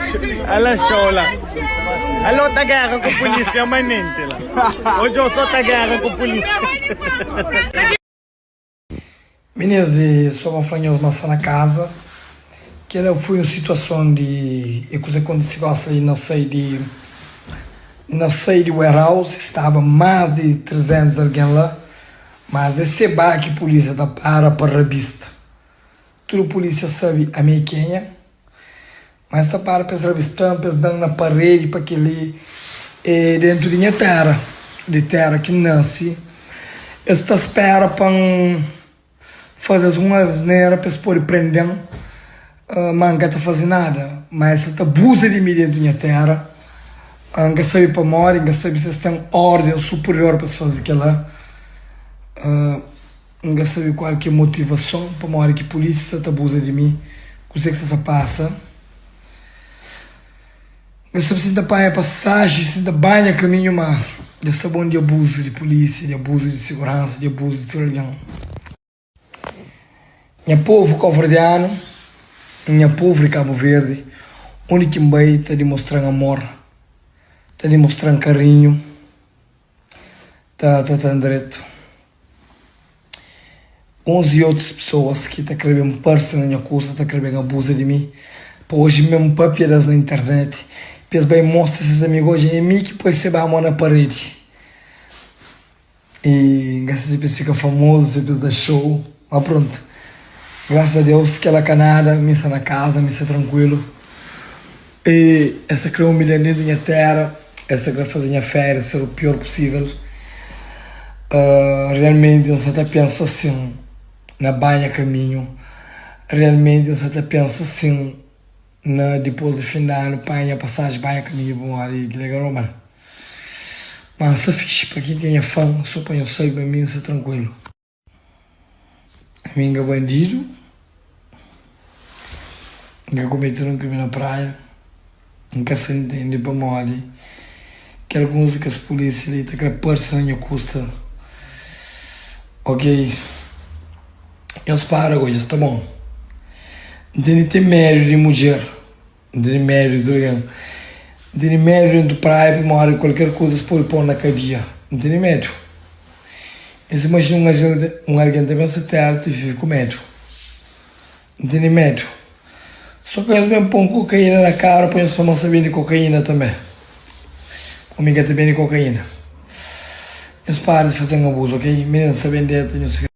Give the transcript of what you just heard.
Ala show la. Ala ota guerra ku polícia manente la. Odja só ta guerra ku polícia. Minis e só pa fla nhos ma sta na kaza kela foi un situason di e kuza kontisi gosi li na sai di na sai di warehouse staba mas di 300 algen la mas e se ba ki polisia ta para pa rabista tudu polisia sabi ami e kenha. Ma es ta para pa es rabista-m, pa es da-m na paredi, pa kel-li é déntu di nha téra, di téra ki N nase. Es ta spera pa N faze-s un asnera pa es pode prende-m, má N ka ta faze nada. Má es sa ta abuza di mi déntu nha téra. N ka sabe pamodi, N ka sabe si es ten órden superior pa es faze kel-la. N ka sabe kual ki é motivason pamodi ki pulísia sa ta abuza di mi, kuzê ki sa ta pasa. N ka sabe si N ta panha pasaji, si N ta banha kaminhu, má dja sta bon di abuzu di pulísia, di abuzu di siguransa, di abuzu di tudu algen. Nha povu kauverdianu, nha povu di Kabu Verdi, undi ki N bai ta dimostra-m amor, ta dimostra-m karinhu, ta trata-m dretu. Uns i otus pesoas ki ta kre ben parse na nha kusa, ta kre ben abuza di mi, pa oji mesmu papia des na internet, pa es bai mostra ses amigu, odja é mi ki poi seba mo na paredi. I N ka sa si pa es fika famozu, si pa es da show, ma prontu. Grasas a Deus kela ka nada, mi sta na kaza, mi sta trankuilu. I es ta kre umilha-m dentu nha tera, es ta kre faze nha férias ser u pior pusível. Realmenti N sa ta pensa sin na ba nha kaminhu, realmenti N sa ta pensa sin na dipôs di fin di anu panha nha pasaji ba nha kaminhu pamodi kila é ka normal. Ma N sta fixi, pa ken ki é nha fan, so pa nhos sabe ma mi N sta trankuilu. Ami N ka bandidu, N ka komete nun krimi na praia, N ka sa ntende pamodi ki alguns di kes pulisia li ta kre parse na nha kusta. Ok, nhos para gosi, dja sta bon. N tene te medu di mudjer. N tene medu di tudu algen. N tene medu dentu praia pamodi kualker kuza es pode pô-m na kadia. N tene medu. Nhos imajina un algen ta ben se téra ta vive ku medu. N tene medu. So ka nhos ben pô-m kokaína na karu pa nhos fla ma N sta bende kokaína tanbê. Pamodi mi ka ta bende kokaína. Nhos para di faze-m abuzu, ok? Mi nen N sta bende, nhos fika.